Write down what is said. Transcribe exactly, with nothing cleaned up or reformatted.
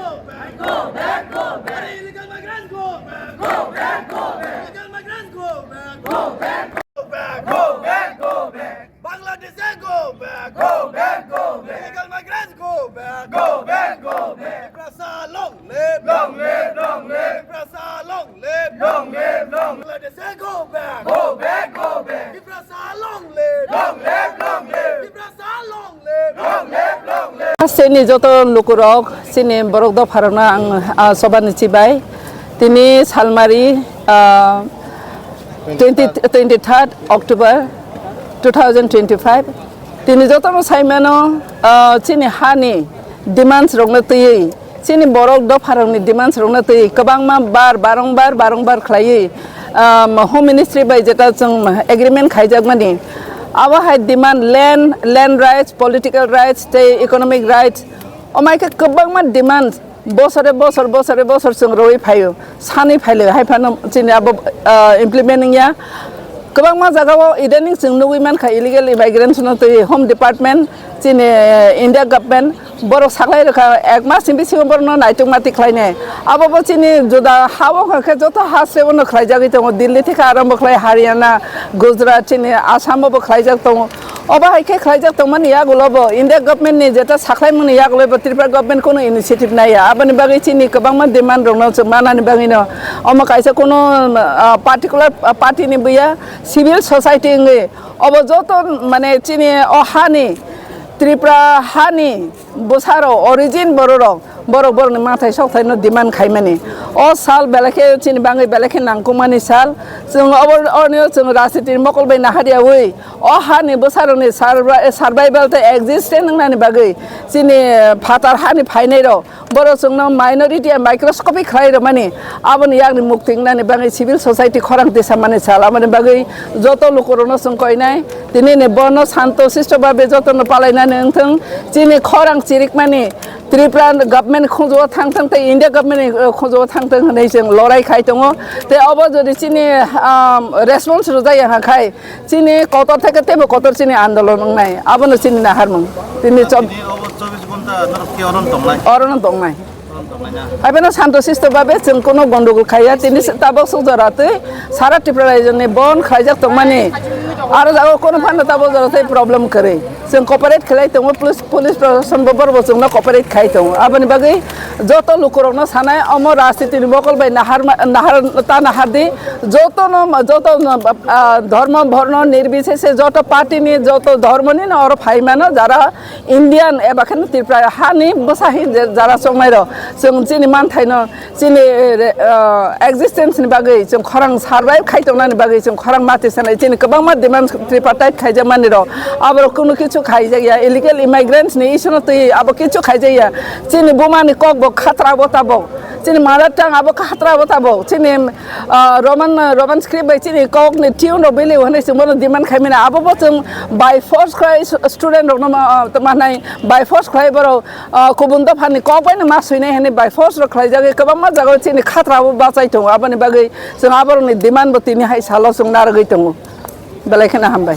Go back, go back. Illegal migrants go back. Go back, go back. Illegal migrants go back. Go back, go back. Go back, go back. Bangladesh go back. Go back, go back. Illegal migrants go back. Go back, go back. Tiprasa long live. Long live, long live. Tiprasa long live. Long live, long live. Bangladesh go back. Go back, go back. Tiprasa long live. Long live, long live. Tiprasa long live. Long live, long live. Chini joto lukurok, chini borok dopharokno ang, ah, sobani chibai. Tini salmari, ah, twenty, twenty-third October two thousand twenty-five. Tini jotono saimano, ah, chini hani demands rokno twiwi, chini borok dopharokni demands rokno twiwi kwbangma bar, barongbar, barongbar khlaiwi, um, Home Ministry bai jeta chwng agreement khaijakmani, abo hai demand land, land rights, political rights tei economic rights, omo hai khe kwbangma demand bosore bosor, bosore bosor chwng rwui phaio, sanwi phailio, hai phano chini abo, ah, implement wngya. Kwbangma jagao idaning chwng nugui mankha illegal immigrants no twi Home Department, chini, eh, India government borok saklai rwkha, ek mas ni bisingo borokno naitukma tikhlainai. Abo bo chini juda ha o hwnkhe joto ha srebo no khlaijagwi tongo, Delhi theke arambo khlai Haryana, Gujarat, chini Assam o bo khlaijak tongo. Obo hai khe khlaijak tongmani yagulo bo India government ni jeta saklaimani yagulo bo Tripura government kunu initiative naiya. Aboni bagwi chini kwbangma demand rokno chwng manani bagwino omo kaisa kunu, ah, particular, ah, party ni buya, civil society wngwi obo joto mane chini o hani Tripura hani bwsarok origin bororok, borok borokni mathai sokthai no demand khaimani. O sal belai khe chini bagwi belai khe nangkukmani sal. Chwng obo, oroni o chwng rajniti ni mokol bai nahariyaui o hani bwsarokni survi-, survival tei existence wngnani bagwi chini phatar hani phainairok borok chwngno minority and microscopic khlai rwmani, aboni yakni mukti wngnani bagwi civil society khorang tisamani sal. Aboni bagwi joto lukurokno chwng koinai, tini ni bono santo sisto babe jotono palainani wngthwng, chini khorang chirikmani Tripura government khunjuo thangthwng tei India government ni, uh, khunjuo thangthwng hwnwi chwng lorai khai tongo. Tei obo jodi chini, um, response rwjak ya khai, chini kotor theke teibo kotor chini andolon wngnai. Abono chini naharmung. Tini chob- Tini obo chobbish ghonta norok khe orono tongnai? Orono tongnai. Orono tongnai na? Haibeno santo sisto babe chwng kono gondogol khaiya. Tini se-, tabok sok jora twi sara Tripura rajyoni bon khlaijak tongmani. Aro jago kono phano tabok jora tei problem kwrwi. Chwng cooperate khlai tongo, police, police proshashan bo borok bo chwngno cooperate khai tongo. Aboni bagwi joto lukurokno sanai, omo rajniti ni mokol bai nahar ma-, nahar ta nahar di, jotono, jotono, ah, dhormo borno nirbisese joto party ni, joto dhormo ni no oro phai mano, jara Indian eba khe Tripura hani bwsa hi je-, jara chongnai rok, chwng chini manthaino, chini, eh, ah, existence ni bagwi chwng khorang survive khai tongnani bagwi chwng khorang mati sanai, chini kwbangma demand tripartite khaijakmani rok, aborok kunu kichu khaijakya, illegal immigrants ni issue no twi abo kichu khaijakya, chini buma ni kok bo khatra bo tabok, chini mother tongue abo khatra bo tabok, chini, ah, Roman, Roman script bai chini kok ni tune rok bili hwnwi chwng bono demand khaimani, abo bo chwng by force khlai student rok no ma, ah, manai by force khlai borok, ah, kubun dophani kok bai no ma swinai hwnwi by force rok khlaijagwi kwbangma jagao chini khatra bo bachai tongo. Aboni bagwi chwng aborokni demand bo tini hai salo chwng narwgwi tongo. Belai kheno hambai.